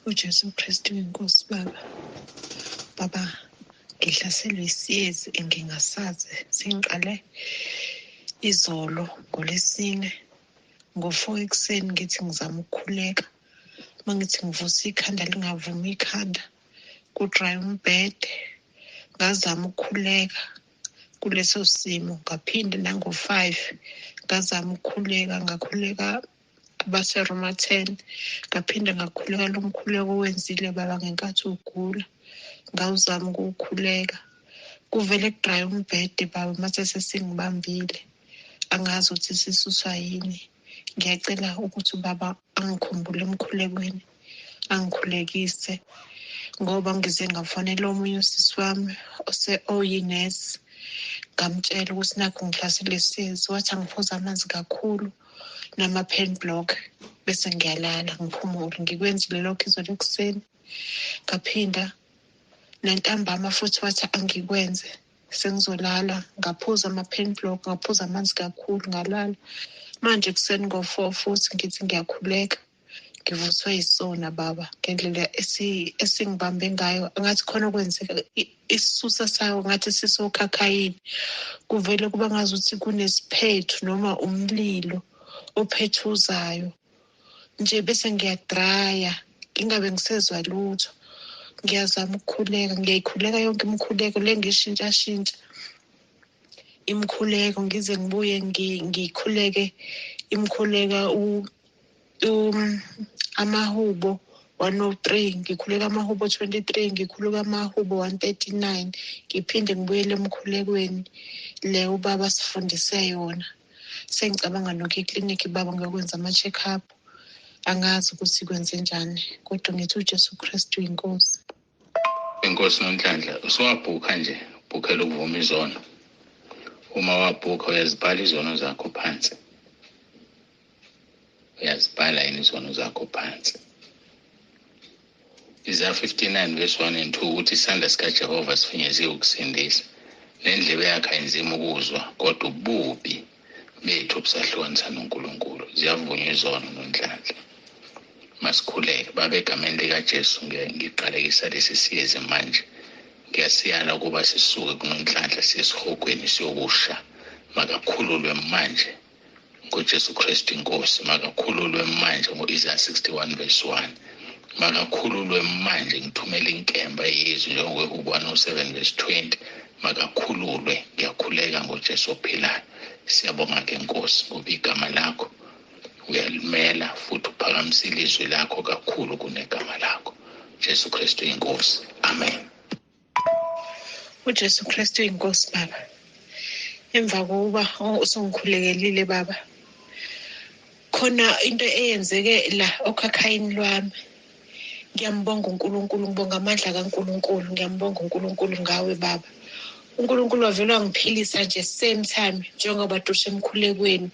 UJesu Kristu inkosi baba. Baba, ngihlaselwe isiyezi engingasazi, sengiqale izolo ngoLwesine ngo-4 ekuseni, ngithi ngizama ukukhuleka, uma ngithi ngivusa ikhanda lingavumi ikhanda, kudraye umbhede. Ngazama ukukhuleka kuleso simo, ngaphinde nango-5 ngazama ukukhuleka, ngakhuleka abaseRoma 10, ngaphinde ngakhuleka lo mkhuleko owenzile baba ngenkathi ugula, ngawuzama ukuwukhuleka, kuvele kudraye umbhede baba. Mase sesingibambile, angazi ukuthi sisuswa yini. Ngiyacela ukuthi ubaba angikhumbule emkhulekweni, angikhulekise, ngoba ngize ngafonela omunye usisi wami oyinesi, ngamtshela ukuthi nakhu ngihlasele isiyezi, wathi angiphuze amanzi kakhulu nama-pen block bese ngiyalala ngiphumule. Ngikwenzile lokho izolo ekuseni, ngaphinda nantambama futhi wathi angikwenze sengizolala, ngaphuza ama-pen block, ngaphuza amanzi kakhulu, ngalala. Manje ekuseni ngo-4 futhi ngithi ngiyakhuleka, ngivuswe yisona baba ngendlela esingibambe ngayo, ngathi khona kwenzeka isisusa sayo ngathi sisokhakhayini, kuvele kuba ngazuthi kunesiphethu noma umlilo ophethuzayo nje, bese ngiyadraya ngingabe ngisezwa lutho. Ngiyazama ukukhuleka, ngiyayikhuleka yonke imikhuleko le, ngishintshashintsha imikhuleko ngize ngibuye ngikhuleke imikhuleka amahubo 103, ngikhuleka amahubo 23, ngikhuleka amahubo 139, ngiphinde ngibuyele emkhulekweni le ubaba sifundise yona. Sengicabanga nokho eklinikhi baba ngiyokwenza ama-check-up, angazi ukuthi kwenze njani, kodwa ngithi uJesu Kristu inkosi. Inkosi Nonhlanhla, usuwabhukha nje, ubhukhela ukuvuma izono. Uma wabhukha uyazibhala izono zakho phansi. Uyazibhala yini izono zakho phansi? Isaiah 59 verse 1 and 2 ukuthi isandla sikaJehova sifinyeziwe ukusindisa, nendlebe yakhe ayinzima ukuzwa, kodwa ububi bethu obusahlukanisa noNkulunkulu. Ziyavunywa izono Nonhlanhla. Masikhuleke. Baba, egameni likaJesu ngiqalekisa lesi siyezi manje. Ngiyasiyala ukuba sisuke kuNonhlanhla siye esihogweni siyokusha. Makakhululwe manje ngoJesu Kristu inkosi. Makakhululwe manje ngo-Isaiah 61 verse 1. Makakhululwe manje, ngithumela inkemba yezwi njengokwehubo 107 verse 20. Makakhululwe, ngiyakhuleka ngoJesu ophilayo. Siyabonga ke Nkosi, ngoba igama lakho uyalimela futhi uphakamisa ilizwi lakho kakhulu kunegama lakho. Jesu Kristu inkosi. Amen. UJesu Kristu inkosi baba. Emva kokuba usungikhulekelile baba, khona into eyenzeke la okhakhayini lwami. Ngiyambonga uNkulunkulu, ngibonga amandla kaNkulunkulu, ngiyambonga uNkulunkulu ngawe baba. uNkulunkulu wavele wangiphilisa nje same time njengoba dushe emkhulekweni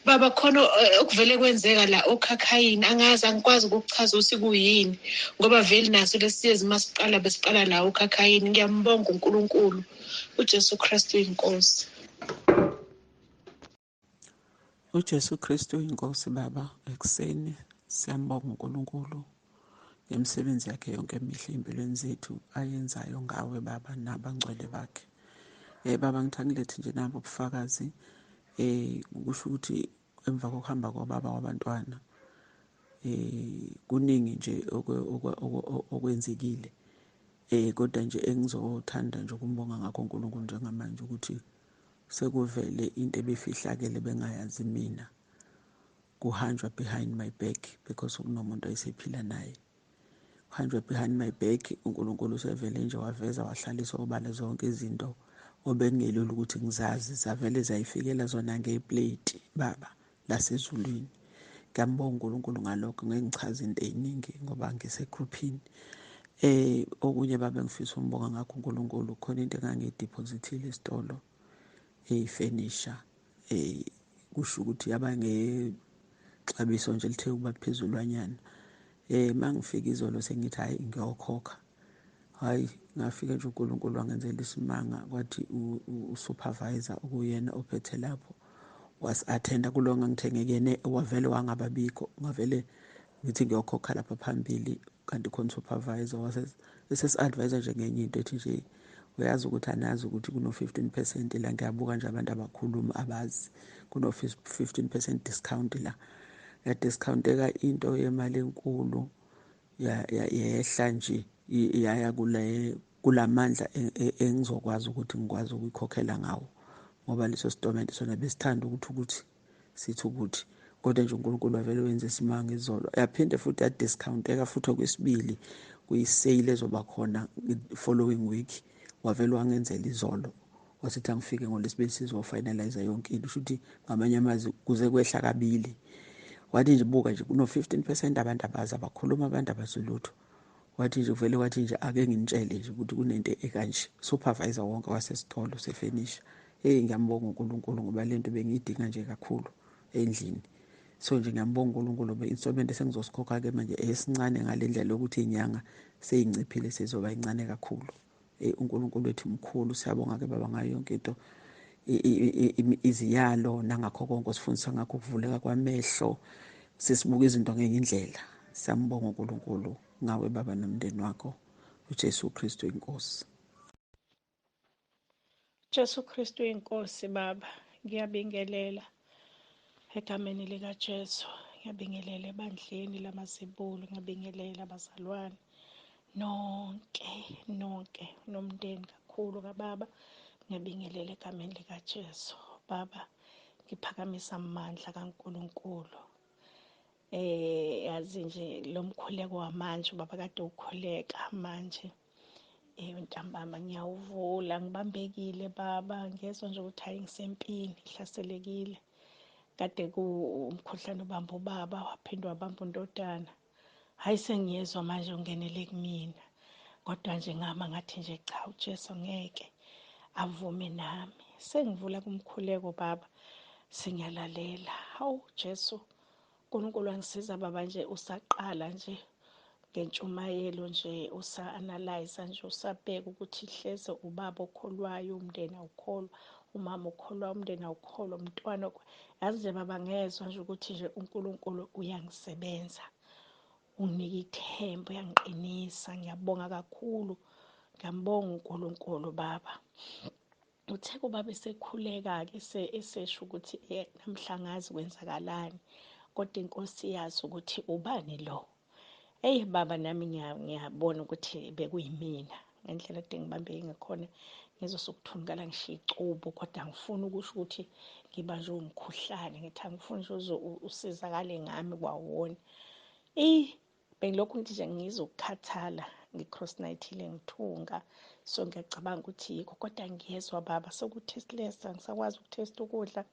baba. Khona okuvele kwenzeka la okhakhayini, angazi, angikwazi ukukuchaza ukuthi kuyini, ngoba vele naso lesiyezi masiqala besiqala la okhakhayini. Ngiyambonga uNkulunkulu, uJesu Kristu inkosi. UJesu Kristu inkosi baba. Ekuseni siyambonga uNkulunkulu ngemisebenzi yakhe yonke emihle empilweni zethu ayenzayo ngawe baba nabangcwele bakhe. Baba, ngithi angilethe nje nabo ubufakazi, kusho ukuthi emva kokuhamba kwababa wabantwana kuningi nje okwenzekile, kodwa nje engizothanda nje ukumbonga ngakho uNkulunkulu njengamanje ukuthi sekuvele into ebifihlakele bengayazi mina, kuhanjwa behind my back because kunomuntu ayesephila naye, kuhanjwa behind my back. uNkulunkulu usevele nje waveza, wahlalisa obala zonke izinto obekungelula ukuthi ngizazi, zavele zayifikela zona ngeplate baba lasezulwini. Ngiyambonga uNkulunkulu ngalokho, ngeke ngichaze into ey'ningi ngoba ngisegruphini. Okunye baba ngifisa umbonga ngakho uNkulunkulu, khona into engangiyideposithile esitolo eyifenisha, kusho ukuthi yaba ngexabiso nje lithe ukuba phezulwanyana. Mangifika izolo sengithi hayi ngiyokhokha, hayi ngafika nje uNkulunkulu wangenzela isimanga, kwathi usupervisor okuyena ophethe lapho was-attenda kulo ngangithenge kuyena, wavele wangababikho. Ngavele ngithi ngiyokhokha lapha phambili, Kanti khona supervisor wase-advisor nje ngenye into ethi nje uyazi ukuthi anazi ukuthi kuno-15% la. Ngiyabuka nje abantu abakhuluma abazi kuno-15% discount la. Yadiscounteka into yemali enkulu, yehla nje yaya kulamandla engizokwazi ukuthi ngikwazi ukuyikhokhela ngawo, ngoba leso sitomente sona besithanda ukuthi sithi ukuthi, kodwa nje uNkulunkulu wavele wenze isimanga izolo. Yaphinde futhi yadiscounteka futhi okwesibili kuyisale ezoba khona following week, wavele wangenzela izolo, wasithi angifike ngoLwesibili sizofinalize yonke into. Kusho ukuthi ngamanye amazwi kuze kwehla kabili. Wathi nje buka nje kuno-15%, abantu abazi, abakhuluma, abantu abazilutho. Wathi nje vele wathi nje ake nginitshele nje ukuthi kunento ekanje. Supervisor wonke wasesitolo sefenisha. Hey, ngiyambonga uNkulunkulu ngoba lento bengiyidinga nje kakhulu endlini. So nje ngiyambonga uNkulunkulu ngoba installment esengizosikhokha ke manje esincane ngale ndlela yokuthi inyanga seyinciphile, sezoba incane kakhulu. uNkulunkulu wethu mkhulu, siyabonga ke baba ngayo yonke into, iziyalo nangakho konke osifundisa ngakho, ukuvuleka kwamehlo, sesibuka izinto ngenye indlela. Siyambonga uNkulunkulu ngawe baba nomndeni wakho, uJesu Kristu inkosi. Jesu Kristu inkosi baba, ngiyabingelela egameni lika Jesu, ngiyabingelela ebandleni lamazibulo, ngiyabingelela abazalwane nonke nonke nomndeni kakhulu kababa, ngiyabingelela egameni lika Jesu. Baba, ngiphakamisa amandla kaNkulunkulu. Yazi nje lo mkhuleko wamanje baba kade ukhuleka manje ntambama, ngiyawuvula ngibambekile baba, ngezwa nje ukuthi hayi ngisempini, ngihlaselekile. Kade umkhuhlane ubamba ubaba, waphinde wabamba undodana. Hayi sengiyezwa manje ungenele kumina, kodwa nje ngama ngathi nje cha, uJesu ngeke avume nami. Sengivula kumkhuleko baba, sengiyalalela. Hawu Jesu, uNkulunkulu angisiza baba nje, usaqala nje ngentshumayelo nje, usa-analyze nje, usabheka ukuthi hleze ubaba okholwayo, umndeni awukholwa, umama okholwa, umndeni awukholwa, umntwana. Yazi nje baba, ngezwa nje ukuthi nje uNkulunkulu uyangisebenza, unginika ithemba, uyangiqinisa. Ngiyabonga kakhulu, ngiyambonga uNkulunkulu baba. Uthe kubaba esekhuleka-ke esesho ukuthi namhla angazi kwenzakalani, kodwa inkosi yazi ukuthi ubani lo. Eyi baba, nami ngiyabona ukuthi bekuyimina ngendlela ade ngibambeke ngakhona, ngizwe sokuthundukala ngishiya icubu, kodwa angifuni ukusho ukuthi ngibanjwe umkhuhlane, ngithi angifuni nje uze usizakale ngami kwawona. Eyi bengilokhu ngithi nje ngizokukhathala, ngi-cross night-ile ngithunga, so ngiyacabanga ukuthi yikho, kodwa ngiyezwa baba sekutasteless, angisakwazi ukuthesta ukudla.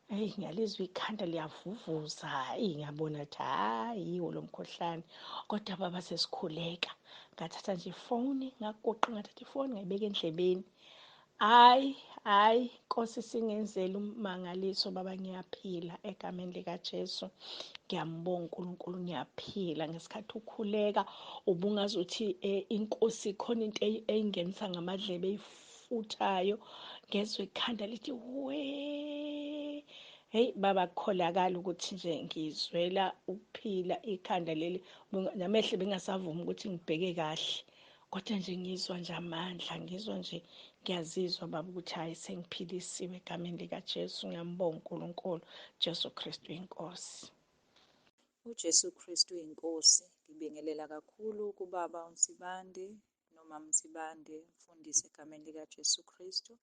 Eyi ngiyalizwa ikhanda liyavuvuza, eyi ngiyabona ukuthi hhayi yiwo lo mkhuhlane. Kodwa baba sesikhuleka, ngathatha nje ifoni, ngaguqa ngathatha ifoni ngayibeka endlebeni. Hhayi hhayi Nkosi, singenzele ummangaliso baba, ngiyaphila egameni likaJesu. Ngiyambonga uNkulunkulu, ngiyaphila. Ngesikhathi ukhuleka ubungazuthi inkosi khona into eyingenisa ngamadlebe eyifuthayo, ngezwe ikhanda lithi we. Hey baba, kukholakala ukuthi nje ngizwela ukuphila, ikhanda leli namehlo bengasavumi ukuthi ngibheke kahle, kodwa nje ngizwa nje amandla, ngizwa nje ngiyazizwa baba ukuthi hayi sengiphilisiwe egameni likaJesu. Ngiyambonga uNkulunkulu, Jesu Kristu inkosi. UJesu Kristu inkosi. Ngibingelela kakhulu kubaba uNsibande nomama uNsibande, mfundisi egameni likaJesu Kristu,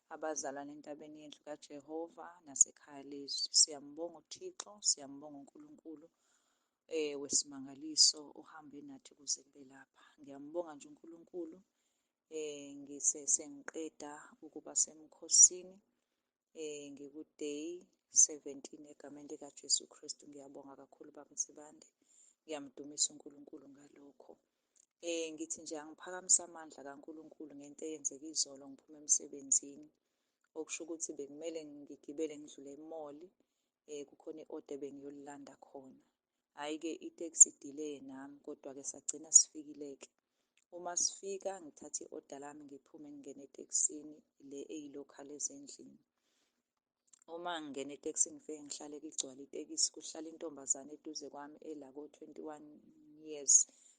abazalwane entabeni yendlu kaJehova nasekhaya lezwi. Siyambonga uThixo, siyambonga uNkulunkulu wesimangaliso ohambe nathi kuze kube lapha. Ngiyambonga nje uNkulunkulu, ngisesengiqeda ukuba semkhosini, ngiku-day 17 egameni likaJesu Kristu. Ngiyabonga kakhulu baba Nsibande, ngiyamdumisa uNkulunkulu ngalokho. Ngithi nje angiphakamise amandla kaNkulunkulu ngento eyenzeka izolo ngiphuma emsebenzini, okusho ukuthi bekumele ngigibele ngidlule e-mall, kukhona i-order ebengiyolilanda khona. Hhayi-ke iteksi idileye nami, kodwa-ke sagcina sifikile-ke. Uma sifika ngithathe i-order lami ngiphume ngingene etekisini le eyi-local ezendlini. Uma ngingena etekisini ngifike ngihlale, igcwale itekisi, kuhlala intombazane eduze kwami ela ko-21 years.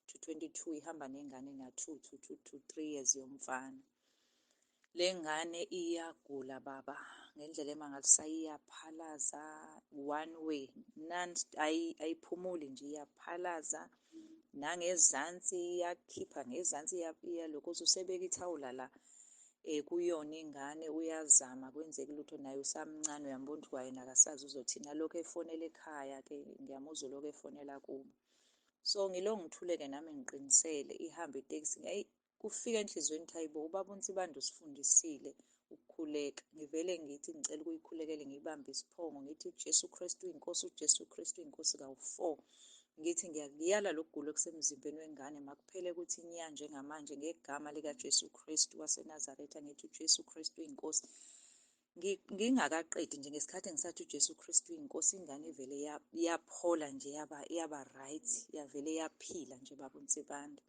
to 22, ihamba nengane na-2 to 2 to 3 years yomfana. Le ngane iyagula baba ngendlela emangalisayo, iyaphalaza one way, ayiphumuli nje, iyaphalaza nangezansi, iyakhipha ngezansi, iyalokhu usebeka ithawula la kuyona ingane, uyazama kwenzeka lutho, naye usamncane, uyambona ukuthi kwayena akasazi uzothini. Alokhu efonela ekhaya-ke, ngiyamuzwa lokhu efonela kubo. So ngilo ngithuleke nami ngiqinisele, ihambe itekisi, eyi kufika enhliziyweni ukuthi hayibo, ubaba uNsibande usifundisile ukukhuleka. Ngivele ngithi ngicela ukuyikhulekela, ngiyibambe isiphongo, ngithi uJesu Kristu uyinkosi, uJesu Kristu uyinkosi kawu-4. Ngithi ngiyakuyala lokugula okusemzimbeni wengane, makuphele ukuthi nya njengamanje ngegama likaJesu Kristu waseNazaretha, ngithi uJesu Kristu uyinkosi. Ngingakaqedi nje ngesikhathi ngisathi uJesu Kristu uyinkosi, ingane ivele yaphola nje, yaba right, yavele yaphila nje baba uNsibande.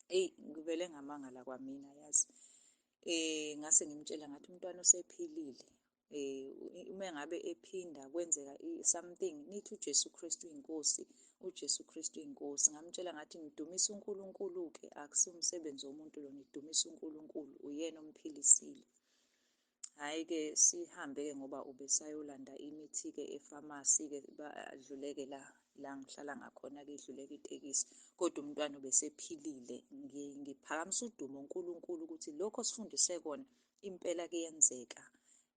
Eyi ngivele ngamangala kwamina yazi. Ngase ngimtshela ngathi umntwana usephilile. Uma ngabe ephinda kwenzeka something, nithi uJesu Kristu uyinkosi, uJesu Kristu uyinkosi. Ngamtshela ngathi ngidumisa uNkulunkulu-ke, akusiwo umsebenzi womuntu lo, ngidumisa uNkulunkulu, uyena omphilisile. Hhayi-ke sihambe-ke ngoba ubesayolanda imithi-ke efamasi-ke, adluleke la ngihlala ngakhona-ke, idluleke itekisi, kodwa umntwana ubesephilile. Ngiphakamisa udumo uNkulunkulu ukuthi lokho osifundise kona impela kuyenzeka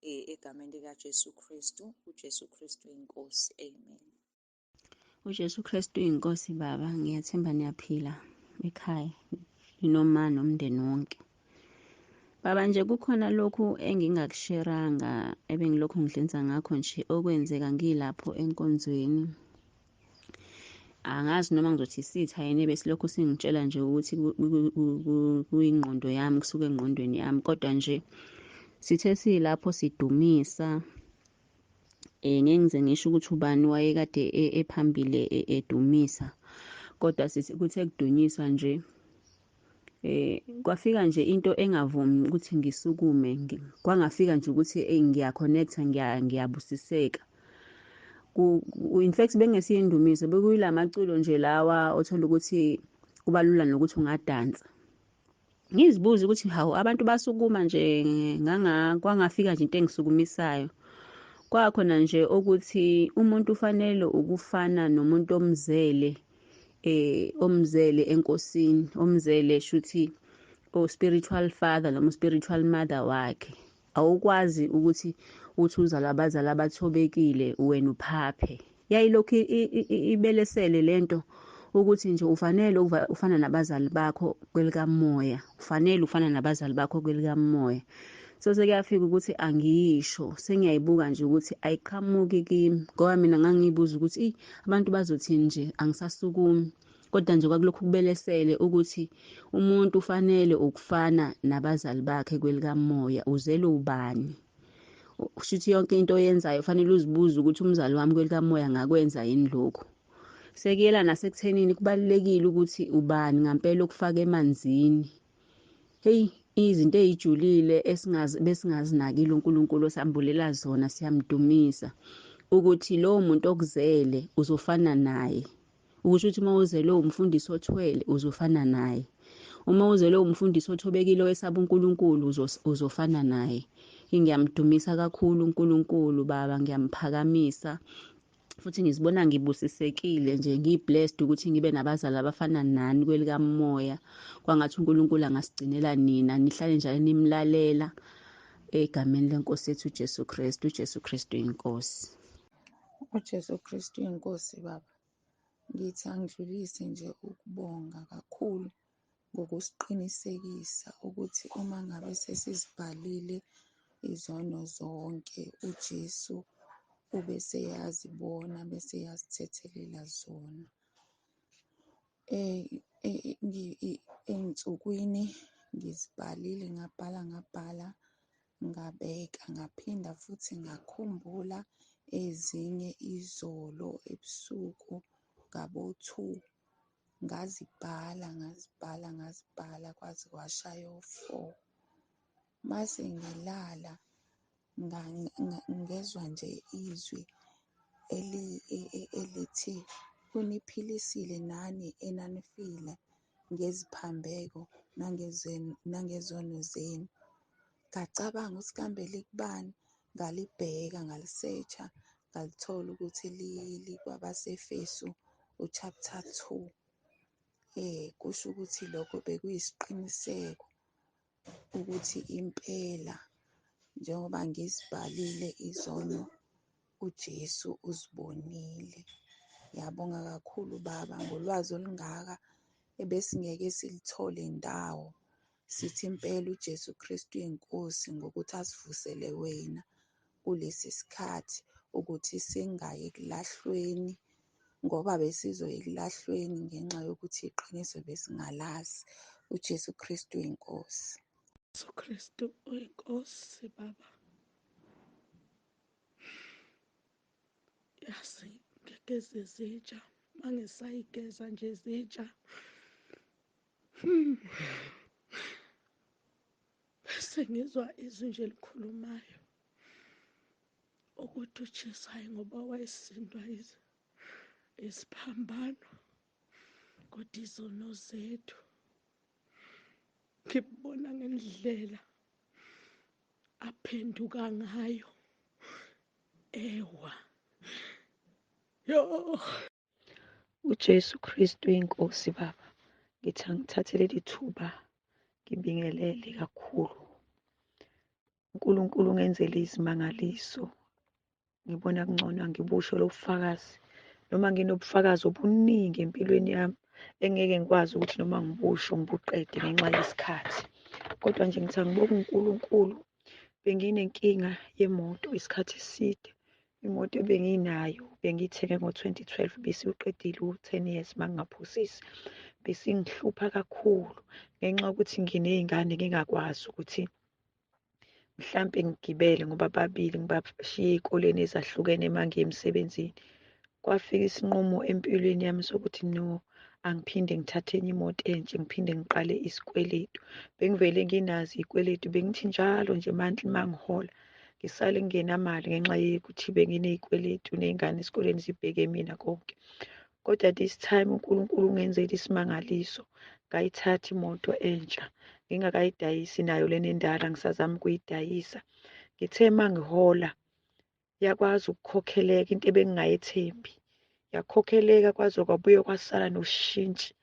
egameni likaJesu Kristu. uJesu Kristu inkosi. Amen. uJesu Kristu inkosi baba, ngiyathemba niyaphila ekhaya ninoma nomndeni wonke. Baba nje kukhona lokhu engingakusheranga ebengilokhu ngidlenza ngakho nje okwenzeka ngilapho enkonzweni. Angazi noma ngizothi isitha yini besilokhu singitshela nje ukuthi kuyingqondo yami, kusuke engqondweni yami, kodwa nje sithe silapho sidumisa ngeke ngize ngisho ukuthi ubani wayekade ephambili edumisa, kodwa sithi kuthe kudunyiswa nje kwafika nje into engavumi ukuthi ngisukume, kwangafika nje ukuthi ngiyaconnecta, ngiyabusiseka. In fact bengesiyindumiso, bekuyilamaculo nje lawa othola ukuthi kuba lula nokuthi ungadansa. Ngizibuza ukuthi hawu abantu basukuma nje, kwangafika nje into engisukumisayo. Kwakhona nje ukuthi umuntu ufanele ukufana nomuntu omzele, omzele enkosini, omzele shuthi o spiritual father noma spiritual mother wakhe. Awukwazi ukuthi uthi uzalwa abazali abathobekile wena uphaphe. Yayilokhu ibelesele lento ukuthi nje ufanele ufana nabazali bakho kwelikamoya, ufanele ufana nabazali bakho kwelikamoya. So sekuyafika ukuthi angiyisho, sengiyayibuka nje ukuthi ayiqhamuki kimi, ngoba mina ngangiyibuza ukuthi abantu bazothini nje angisasukumi, kodwa nje kwakulokhu kubelesele ukuthi umuntu ufanele ukufana nabazali bakhe kwelikamoya, uzele ubani. Kusho yonke into oyenzayo ufanele uzibuze ukuthi umzali wami kwelikamoya ngakwenza yini lokhu. Sekuyela nasekuthenini kubalulekile ukuthi ubani ngampela okufaka emanzini. Hey, izinto ezijulile besingazinakile uNkulunkulu osambulela zona, siyamdumisa ukuthi lowo muntu okuzele uzofana naye. Ukusho ukuthi uma uzelwe umfundisi othwele uzofana naye, uma uzelwe umfundisi othobekile owesaba uNkulunkulu uzofana naye. Ngiyamdumisa kakhulu uNkulunkulu baba, ngiyamphakamisa futhi ngizibona ngibusisekile nje, ngiblessed ukuthi ngibe nabazali abafana nani kwelikamoya. Kwangathi uNkulunkulu angasigcinela nina, nihlale njalo nimlalela egameni lenkosi yethu uJesu Kristu. uJesu Kristu inkosi. uJesu Kristu inkosi baba. Ngithi angidlulise nje ukubonga kakhulu ngokusiqinisekisa ukuthi uma ngabe sesizibhalile izono zonke, uJesu ubeseyazibona bese eyazithethelela zona. Ey'nsukwini ngizibhalile, ngabhala ngabeka, ngaphinda futhi ngakhumbula ezinye izolo ebusuku ngabo-2, ngazibhala kwaze kwashaya o-4. Mase ngilala ngezwa nje izwi elithi Uniphilisile nani enanifile ngeziphambeko nangezono zenu. Ngacabanga ukuthi kambe likubani, ngalibheka ngalisesha, ngalithola ukuthi likwabaseFesu u-chapter 2. Kusho ukuthi lokho bekuyisiqiniseko ukuthi impela njengoba ngizibhalile izono, uJesu uzibonile. Ngiyabonga kakhulu Baba ngolwazi olungaka ebesingeke silithole ndawo. Sithi impela uJesu Kristu uyinkosi ngokuthi asivusele wena kulesi sikhathi ukuthi singayi ekulahlweni, ngoba besizoya ekulahlweni ngenxa yokuthi iqiniso besingalazi. uJesu Kristu uyinkosi. Jesu Kristu uyinkosi Baba. Yazi ngigeza izitsha, mangisayigeza nje izitsha. Bese ngizwa izwi nje elikhulumayo ukuthi uJesu hayi ngoba wayesindwa isiphambano kodwa izono zethu. Ngibona ngendlela aphenduka ngayo ewa. Yo, uJesu Kristu inkosi Baba, ngithi angithathe leli thuba ngibingelele kakhulu. uNkulunkulu ungenzele izimangaliso. Ngibona kungcono angibusho lobufakazi, noma nginobufakazi obuningi empilweni yami engeke ngikwazi ukuthi noma ngibusho ngibuqede ngenxa yesikhathi. Kodwa nje ngithi angibonge uNkulunkulu. Benginenkinga yemoto isikhathi eside. Imoto ebenginayo bengiyithenge ngo-2012, besiwuqedile u-10 years mangingaphosisi. Besingihlupha kakhulu ngenxa yokuthi nginey'ngane ngingakwazi ukuthi mhlampe ngigibele ngoba babili ngibashiye ey'koleni ezahlukene uma ngiye emsebenzini. Kwafika isinqumo empilweni yami sokuthi no, angiphinde ngithathe enye imoto entsha, ngiphinde ngiqale isikweletu. Bengivele nginazo iy'kweletu, bengithi njalo nje monthly uma ngihola ngisale ngingenamali ngenxa yokuthi benginey'kweletu ney'ngane esikoleni zibheke mina konke. Kodwa this time uNkulunkulu ungenzele isimangaliso, ngayithatha imoto entsha ngingakayidayisi nayo lena endala, ngisazama ukuyidayisa. Ngithe uma ngihola yakwazi ukukhokheleka into ebengingayethembi, yakhokheleka kwaze kwabuye kwasala noshintshi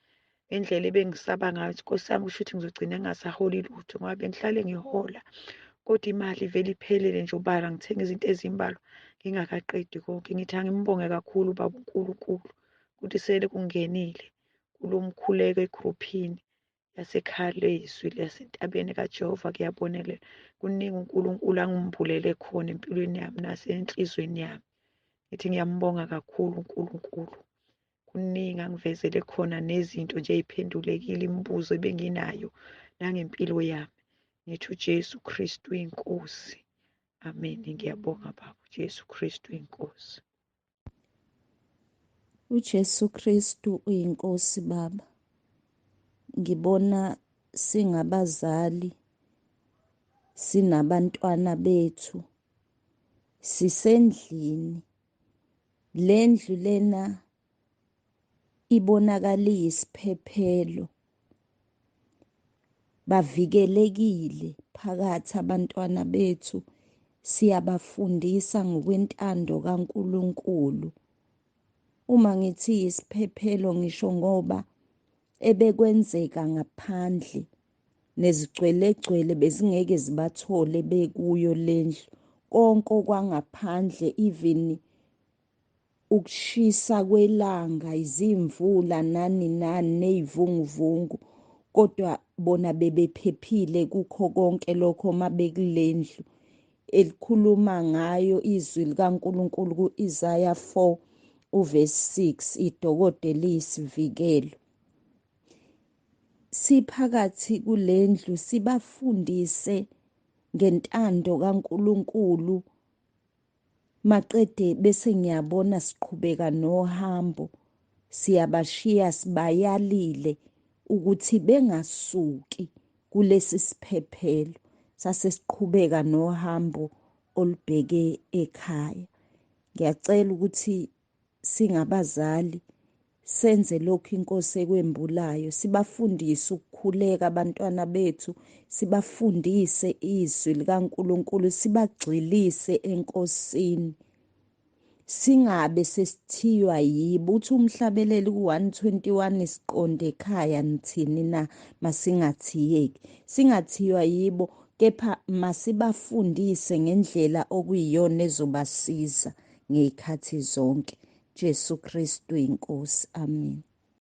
ngendlela ebengisaba ngayo ukuthi Nkosi yami kusho ukuthi ngizogcina ngingasaholi lutho, ngoba bengihlale ngihola kodwa imali ivele iphelele nje ubala ngithenga izinto ezimbalwa ngingakaqedi konke. Ngithi angimbonge kakhulu Baba uNkulunkulu ukuthi sele kungenile kulo mkhuleko egruphini yasekhaya lezwi lasentabeni kaJehova kuyabonelela. Kuningi uNkulunkulu angimbulele khona empilweni yami nasenhlizweni yami. Ngithi ngiyambonga kakhulu uNkulunkulu. Kuningi angivezele khona nezinto nje ey'phendulekile, imibuzo ebenginayo nangempilo yami. Ngithi uJesu Kristu inkosi. Amen. Ngiyabonga Baba. uJesu Kristu inkosi. uJesu Kristu uyinkosi Baba. Ngibona singabazali sinabantwana bethu sisendlini. Lendlu lena ibonakala iyisiphephelo, bavikelekile phakathi abantwana bethu, siyabafundisa ngokwentando kaNkulunkulu. Uma ngithi isiphephelo ngisho ngoba ebekwenzeka ngaphandle nezigcwelegcwele bezingeke zibathole bekuyo lendlu, konke okwangaphandle even ukushisa kwelanga, izimvula nani nani ney'vunguvungu, kodwa bona bebephephile kukho konke lokho mabekulendlu elikhuluma ngayo izwi likaNkulunkulu ku-Isaya 4 uverse 6, idokode liyisivikelo. Siphakathi kulendlu sibafundise ngentando kaNkulunkulu, maqede bese ngiyabona siqhubeka nohambo, siyabashiya sibayalile ukuthi bengasuki kulesi siphephelo, sase siqhubeka nohambo olubheke ekhaya. Ngiyacela ukuthi singabazali Senze lokhu inkosi ekwembulayo, sibafundise ukukhuleka abantwana bethu, sibafundise izwi likaNkulunkulu, sibagxilise enkosini. Singabe sesithiywa yibo. Uthi umhlabeleli ku-121, siqonde ekhaya nithini na? Masingathiyeki, singathiywa yibo, kepha masibafundise ngendlela okuyiyona ezobasiza ngey'khathi zonke. Jesu Kristu inkosi. Amen.